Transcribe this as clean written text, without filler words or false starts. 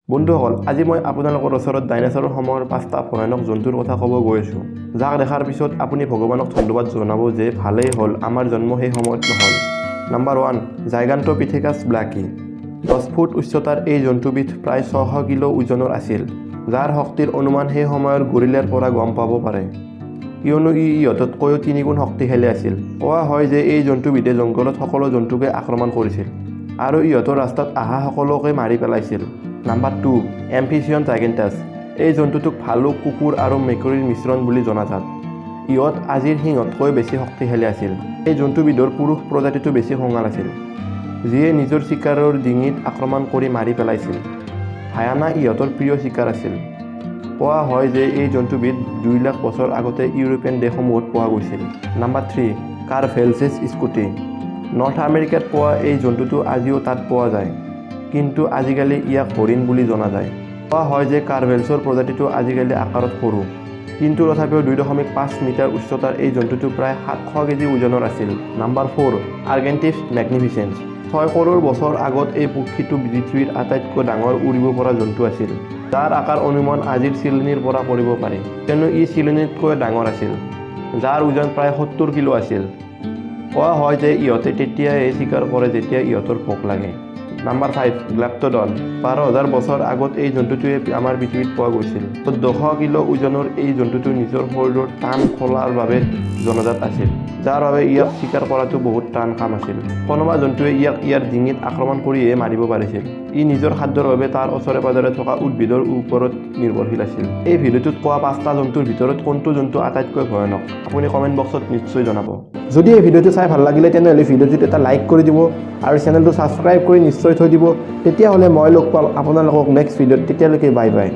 বন্ধুসকল, আজি মই আপোনালোকৰ ওচৰত ডাইনাছৰৰ সময়ৰ পাঁচটা ভয়ানক জন্তুৰ কথা ক'ব গৈ আছোঁ, যাক দেখাৰ পিছত আপুনি ভগৱানক ধন্যবাদ জনাব যে ভালেই হ'ল আমাৰ জন্ম সেই সময়ত নহ'ল। নাম্বাৰ 1, জাইগাণ্টোপিথেকাছ ব্লাকি। 10 ফুট উচ্চতাৰ এই জন্তুবিধ প্ৰায় 600 কিলো ওজনৰ আছিল, যাৰ শক্তিৰ অনুমান সেই সময়ৰ গৰিলাৰ পৰা গম পাব পাৰে, কিয়নো ই ইহঁততকৈও তিনিগুণ শক্তিশালী আছিল। কোৱা হয় যে এই জন্তুবিধে জংঘলত সকলো জন্তুকে আক্ৰমণ কৰিছিল আৰু ইহঁতৰ ৰাস্তাত অহা সকলোকে মাৰি পেলাইছিল। নাম্বাৰ 2, এম্ফিচিয়ন জাইগেণ্টাছ। এই জন্তুটোক ভালুক, কুকুৰ আৰু মেকুৰীৰ মিশ্ৰণ বুলি জনাজাত। ইহঁত আজিৰ সিংহতকৈ বেছি শক্তিশালী আছিল। এই জন্তুবিধৰ পুৰুষ প্ৰজাতিটো বেছি খঙাল আছিল, যিয়ে নিজৰ চিকাৰৰ ডিঙিত আক্ৰমণ কৰি মাৰি পেলাইছিল। হায়েনা ইহঁতৰ প্ৰিয় চিকাৰ আছিল। কোৱা হয় যে এই জন্তুবিধ 2 লাখ বছৰ আগতে ইউৰোপীয়ান দেশসমূহত পোৱা গৈছিল। Number 3, কাৰভেলছেছ Scotty. নৰ্থ আমেৰিকাত পোৱা এই জন্তুটো আজিও তাত পোৱা যায়, কিন্তু আজিকালি ইয়াক হৰিণ বুলি জনা যায়। কোৱা হয় যে কাৰভেলছৰ প্ৰজাতিটো আজিকালি আকাৰত সৰু, কিন্তু তথাপিও 2.5 মিটাৰ উচ্চতাৰ এই জন্তুটো প্ৰায় 700 কেজি ওজনৰ আছিল। নাম্বাৰ 4, আৰ্গেণ্টিপছ মেগনিফিচেঞ্চ। 6 কৰোৰ বছৰ আগত এই পক্ষীটো পৃথিৱীৰ আটাইতকৈ ডাঙৰ উৰিব পৰা জন্তু আছিল, যাৰ আকাৰ অনুমান আজিৰ চিলনীৰ পৰা কৰিব পাৰি, কিয়নো ই চিলনীতকৈ ডাঙৰ আছিল, যাৰ ওজন প্ৰায় 70 কিলো আছিল। কোৱা হয় যে ইহঁতে তেতিয়াহে চিকাৰ কৰে যেতিয়া ইহঁতৰ ভোক লাগে। নাম্বাৰ 5, গ্লিপ্টোডন। 12,000 বছৰ আগত এই জন্তুটোৱে আমাৰ পৃথিৱীত পোৱা গৈছিল। 1400 কিলো ওজনৰ এই জন্তুটো নিজৰ শৰীৰৰ টান খোলাৰ বাবে জনাজাত আছিল, যাৰ বাবে ইয়াক চিকাৰ কৰাটো বহুত টান কাম আছিল। কোনোবা জন্তুৱে ইয়াক ইয়াৰ ডিঙিত আক্ৰমণ কৰিহে মাৰিব পাৰিছিল। ই নিজৰ খাদ্যৰ বাবে তাৰ ওচৰে পাজৰে থকা উদ্ভিদৰ ওপৰত নিৰ্ভৰশীল আছিল। এই ভিডিঅ'টোত কোৱা পাঁচটা জন্তুৰ ভিতৰত কোনটো জন্তু আটাইতকৈ ভয়ানক, আপুনি কমেণ্ট বক্সত নিশ্চয় জনাব। যদি এই ভিডিঅ'টো চাই ভাল লাগিলে, তেনেহ'লে ভিডিঅ'টোত এটা লাইক কৰি দিব আৰু চেনেলটো ছাবস্ক্ৰাইব কৰি নিশ্চয় থৈ দিব। তেতিয়াহ'লে মই লগ পাম আপোনালোকক নেক্সট ভিডিঅ'ত। তেতিয়ালৈকে বাই বাই।